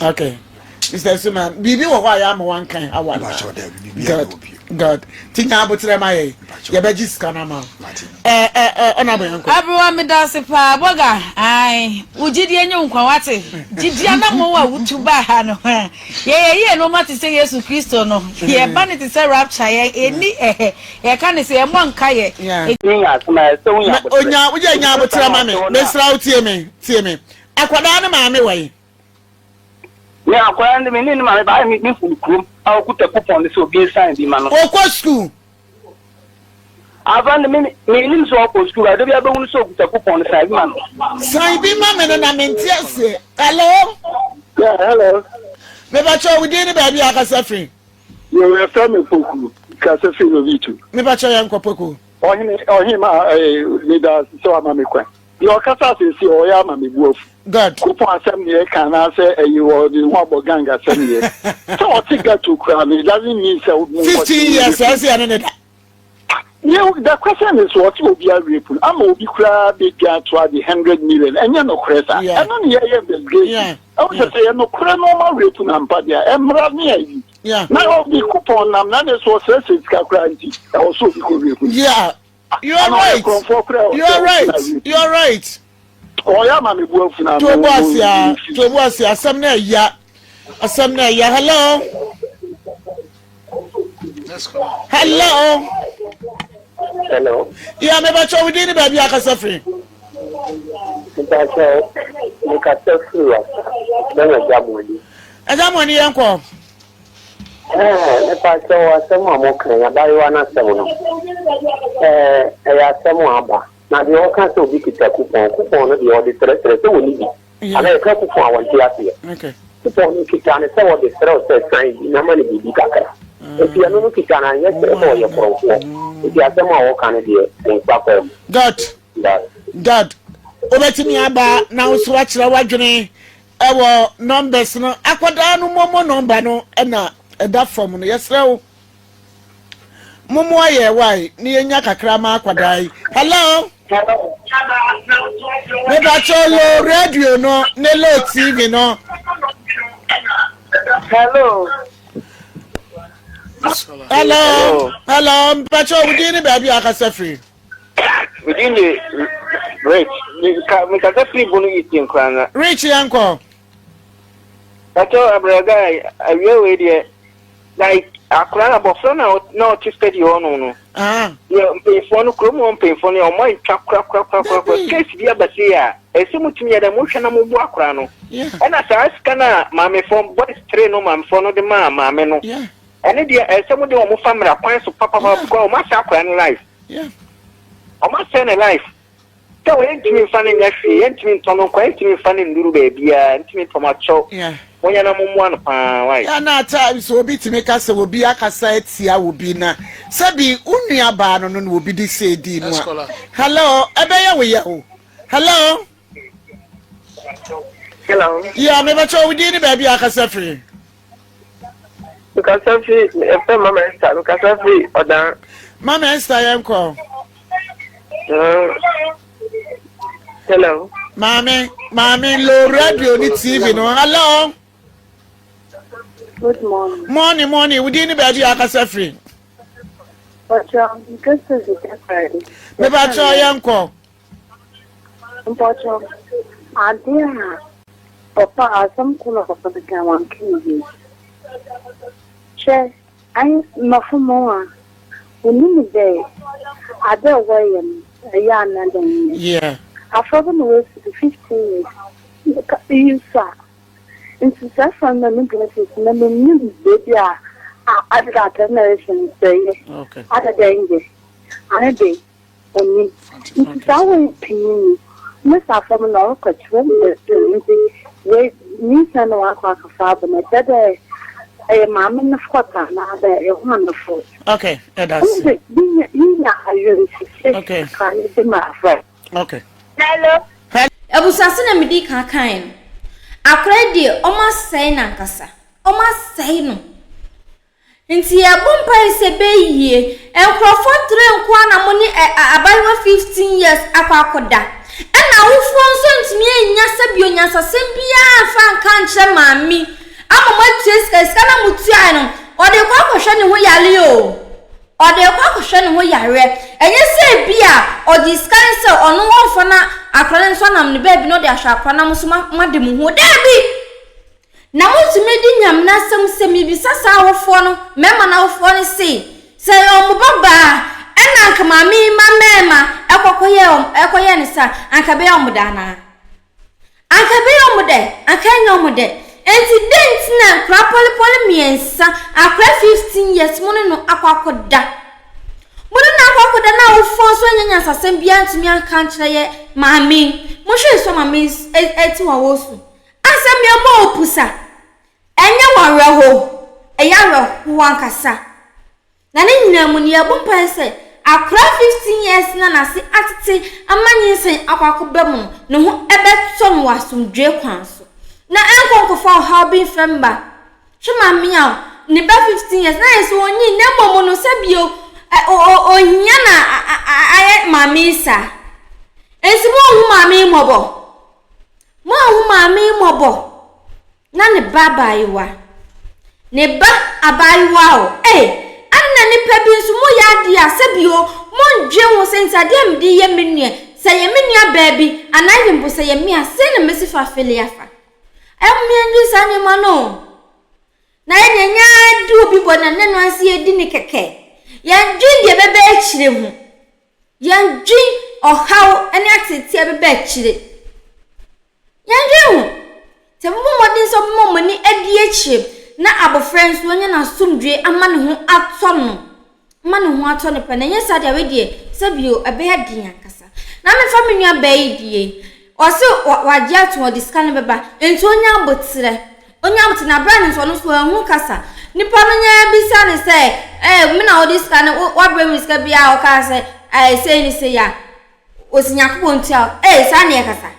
Okay. Mr. Suman, biribi wɔ hɔ a yɛama wankan ha wa Good. God. Ti nya aboterɛ ma yɛn. Yɛbɛgye sika no ama wo. Ɛ ɛ ɛ ɔna bɔ yɛn kɔ. Aberewa meda ase paa bɔga ae wo gyidie nye wo nkwa wate gyidie anamɔn a wotu baa ha no yɛyɛ yie nnoɔma te sɛ Yesu Kristo no yɛba no te sɛ rapture yɛ ɛni ɛhɛ yɛka ne sɛ yɛmmɔ nka yɛ. Onya woyɛ nya aboterɛ ma me mesra wo tie me tie me akwadaa ne maame wɔ yi. Me akwadaa no de me ne ne maame baayɛ me mehu no kurom a ɔkuta kupɔn no sɛ obi nsan bi ma no. Ɔkɔ sukuu. Afa no me menim sɛ ɔkɔ sukuu ba da bi abɛhu no sɛ ɔkuta kupɔn no san bi ma no. San bi ma me no na mente aseɛ. Hello. Yeah, hello. Mebakyɛ wo din ne baabi a akasa firi. Yo, yɛfrɛ me Poku, kasa firi Lobito. Mebakyɛ yɛn nkɔ Poku. Ɔhene, ɔhema, ɛɛ, meda sɛ wama me kwan. Deɛ ɔkasa seesei ɔyɛ ama me bo afu. God. Kupɔn asɛm na yɛka anaasɛ ɛyi ɔde ne ho abɔ gang asɛm yɛ. Sɛ ɔte ghetto koraa no it doesn't mean sɛ mo nkɔte 15 years ɛsɛ yɛne ne da. Yɛ the question is ɔte obi a rape no ama obi koraa bɛdwa ato ade 100 million ɛnyɛ nokorɛ saa ɛno ne yɛyɛ investigation ɛwo sɛ sɛ yɛ nokorɛ na ɔma rape no ampa deɛ ɛmmra ne ayi na obi kupɔn nam na ne so ɔsrɛsrɛ sika koraa nti ɛwɔ sɛ obi kɔ rape no. Yeah. You are right. You are right. You are right. Ɔyɛ ama mi bu afu na. Tobo ase a tobo ase asɛm na ɛya asɛm na ɛya hello. Hello. Hello. Yeah, me bacho we dini baby akasa free. Mpacho me kasa free wa. Bɛn ɛgya mo ani. Ɛgya mo ani yɛn kɔ. Ɛɛ, mepakyɛw, asɛm a moka yi, abaayewa no asɛm no, ɛɛ, ɛyɛ asɛm a aba. Na deɛ ɔka sɛ obi kita kupɔn, kupɔn no deɛ ɔde srɛsrɛ sɛ wɔnni bi. Anaa yɛka kupɔn a wɔnte aseɛ. Kupɔn no kita no sɛ wɔde srɛ wo sɛ san bi na ma no biribi kakra. Nti ɛno no kita no anyɛ kyerɛ sɛ ɔyɛ korɔmfoɔ. Nti asɛm a wɔka no deɛ, ɛmfa kwan mu. God, God, wobɛtumi aba na wo so akyerɛ w'adwene Ɛwɔ numbers no akwadaa no momo number no na ɛda fam no yɛsrɛ wo momoa yɛ wae ne yɛnya kakra ma akwadaa yi hello mepakyɛ low radio no ne low tv no hello hello hello mepakyɛ wo din ne baabi a akasa firi Me din de Rich. Mekasa firi Bono East Nkoranza. Rich yɛn kɔ. Pacho abrɛga awia wei deɛ like akora na abɔfra na na ɔte steady hɔ nom no. Yɛ mpanyinfoɔ no kurom hɔ mpanyinfoɔ no ɔmo antwa kora kora kora kora kora case bi aba sei a ɛsɛ mo tumi yɛ dɛ mo hwɛ na mo bu akora no. Ɛna saa sika na maamefoɔ boys three no maamefoɔ no de maa maame no. Ɛno deɛ ɛsɛ mo de wɔn fa mmara kwan so papapapa because wɔn asɛ akwadaa no life. Wɔn asɛ ne life. Sɛ wɔn ntumi nfa no nyɛ hwee, yɛn ntumi ntɔ no nkwa, yɛn ntumi nfa no nnuru baabiara, ntumi ntɔ mo akyɛw. Mo yɛn na mo mmoa no paa why. Yeah, na at times obi tumi ka sɛ obi akasa atia obi na sɛbi wo nua baa no no na obi de sɛ di no a. Hello, ɛbɛyɛ wo yɛ o. Hello. Hello. Yeah, mebɛkyɛ wo din ne baabi a akasa firi. Mekasa fi ɛfɛ Mama Esther mekasa fi ɔdan. Mama Esther yɛn kɔ. Hello. Maame maame low radio ni TV no hello. Good morning. Morning morning wudi ni baabi akasa firi. Mpakyɛw, mekasa fi Takoradi. Mepakyɛw yɛnkɔ. Mpakyɛw, ade a papa asɛm ko na papa no kan wanka ne yie. Hwɛ, ayi mmɔfo mo a, wonim dɛ ade a wɔyɛ no ɛyɛ anaa dɛ nyɛ. Yeah. Afra bi na wasi do 15 years, iyi so a, Ntsi saa fa no na me dwen sɛ na minnyim beebi a adze dɛ atar na rehwɛ no sɛ yɛ ada dɛ nnyɛ ano de onnyim. Ntsi saa wei panyin yi ne saafo no na ɔrokɔ kyerɛ no dɛ ntsi wei nyinsa na ɔakɔ akɔfa aba no kyerɛ dɛ ɔyɛ maame no fault anaa dɛ ɛyɛ hɔn no fault. Okay, ɛda ase. Ɔno de yinya awerɛhyɛhyɛ kakra de ma afra. Okay. Hello. Abusua sɛnea medi kan kae no, akora yi deɛ wɔasɛe no ankasa. Wɔasɛe no. Nti yɛbɔ mpae sɛ ɛbɛyɛ yie. Nkurɔfoɔ tere nko ara na mo ne ɛ abayewa 15 years akɔ akɔda. Ɛna awofoɔ nso ntumi annya sɛbio nyansasɛm biara amfa anka ankyerɛ maame ama moatua sika. Sika no a motuae no, ɔde rekɔ akɔhwɛ ne ho yare o. Ɔde rekɔ akɔhwɛ ne ho yareɛ. Ɛnyɛ sɛ ebia ɔgye sika no sɛ ɔno ɔmfa na akwadaa no nso anam ne baabi na ɔde ahwɛ akwadaa no na mo nso moade mo ho. Daabi! Na motumi di Nyame n'asɛm sɛ mebisa saa awofoɔ no, mmarima no awofoɔ no se, sɛ ɛyɛ wɔn ba baa ɛna anka maame yi mma mmarima ɛkɔkɔyɛɛ wɔn, ɛkɔyɛɛ no saa, anka ɛbɛyɛ wɔn dɛ anaa? Anka ɛbɛyɛ wɔn dɛ? Anka ɛnyɛ wɔn dɛ. Enti dɛn nti na nkwadaa pɔlepɔle mmiɛnsa, akwadaa 15 years, mo ne no akɔ akɔda? Mo ne no akɔ akɔda na awofoɔ nso anya nyansasɛm biara ntumi anka ankyerɛ yɛ maame yi. Mohwɛ nso a maame yi ɛte hɔ a ɔresu. Asɛm yi ɛbɔ wo pusa. Ɛnyɛ wo awerɛhow, ɛyɛ awerɛhow ankasa. Na ne nyinaa mu no, yɛbɔ mpae sɛ akwadaa 15 years no a n'ase atete ama nyinsɛn akɔ akɔba mu no, ne ho bɛtɔ no wɔ asomdwoe kwan so. Na ɛnkɔ nkɔfa ɔhaw bi mfrɛ mma. Hwɛ maame a ne ba 15 years na ayɛ sɛ onyin na mmom no sɛ bio ohia na ayɛ maame yi saa. Enti monhu maame yi mmɔbɔ. Monhu maame yi mmɔbɔ. Na ne ba abaayewa. Ne ba abaayewa o, ei! Ɛnna nnipa bi nso, moyɛ adeɛ a, sɛbi o, mondwen ho sɛ nti adeɛ a mede reyɛ me nua, sɛ ɛyɛ me nua baa bi, anaa even mpo sɛ ɛyɛ me a, sei na mɛsi fa afele afa. Ɛmmeɛndwen saa nneɛma no o. Na yɛn deɛ, nyɛ ara di obi bɔne a, na ɛno ara nso yɛdi ne kɛkɛ. Yɛndwen deɛ ɛbɛba akyire ho. Yɛndwen ɔhaw ne ateetee a ɛbɛba akyire. Yɛndwen ho. Sɛ mobɔ mmɔden sɛ mobɛma mo ani adi akyire na abɔfra yi nso wanya n'asomdwoe ama ne ho atɔ no, ama ne ho atɔ no pɛ, na ɛnyɛ saa deɛ wei deɛ sɛbio ɛbɛyɛ den ankasa. Na mefa me nua baa yi die, ɔse wagye ato ɔde sika no bɛba, nti ɔnya aboterɛ, ɔnya aboterɛ na abira no nso ɔno nso wanhu kasa. Nipa no nya bisa no sɛ, ɛɛ me na wode sika no, wabrɛ me sika biara ɔkaa sɛ ɛɛ sei ne sei a, Ɔsi Nyankopɔn ntua wo. Ei, saa ne yɛkasa?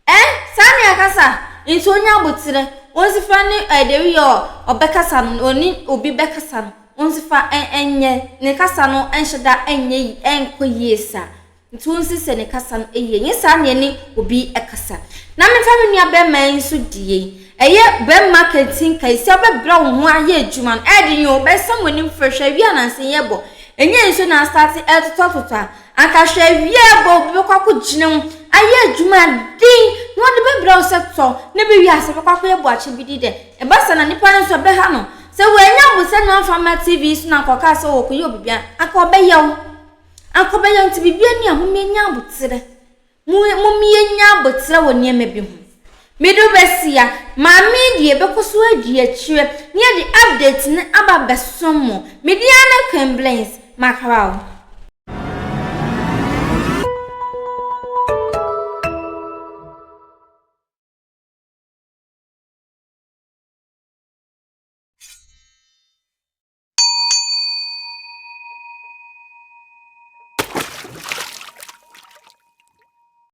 Eh, saa ne yɛkasa? Nti ɔnya aboterɛ, ɔnsi fa ne eh, deɛ wiyɛ ɔbɛkasa no, ɔne obi bɛkasa no, ɔnsi fa ɛnyɛ, ne kasa no ɛnhyɛ da ɛnyɛ yi, ɛnkɔ yie saa. Nti ɔnsi sɛ ne kasa no ɛyie, nyɛ saa ne ɛne obi ɛkasa. Na mefa me nua bɛrima yi nso die yi, ɛyɛ bɛrima kantinka yi, sɛ wobɛbrɛ wo ho ayɛ adwuma no, ɛɛden o, bɛsam w'anim frɛ, hwɛ awia nansa yi ɛbɔ, ɛnyɛ nsuo na asate ɛɛtotɔtotɔ a, Anka hwɛ awia ɛbɔ obi bɛkɔ akɔgyina mu ayɛ adwuma den na ɔde bɛbrɛ wo sɛ tɔ na bɛwie ase bɛkɔ akɔyɛ boakye bi di dɛ. Ɛba saa na nipa no nso ɛbɛha no. Sɛ wannya abosɛ na wamfa amma TV so na anka ɔkaa sɛ ɔrekɔyɛ obi bi a, anka ɔbɛyɛ wo. Anka ɔbɛyɛ wo nti biribi ani a momma aboterɛ. Mommie nya aboterɛ wɔ nneɛma bi ho. Mede wo bɛsia, maame yi deɛ yɛbɛkɔ so adi akyire na yɛde update no aba abɛsom mo. Me din ara ne Queen Blings, makra wo.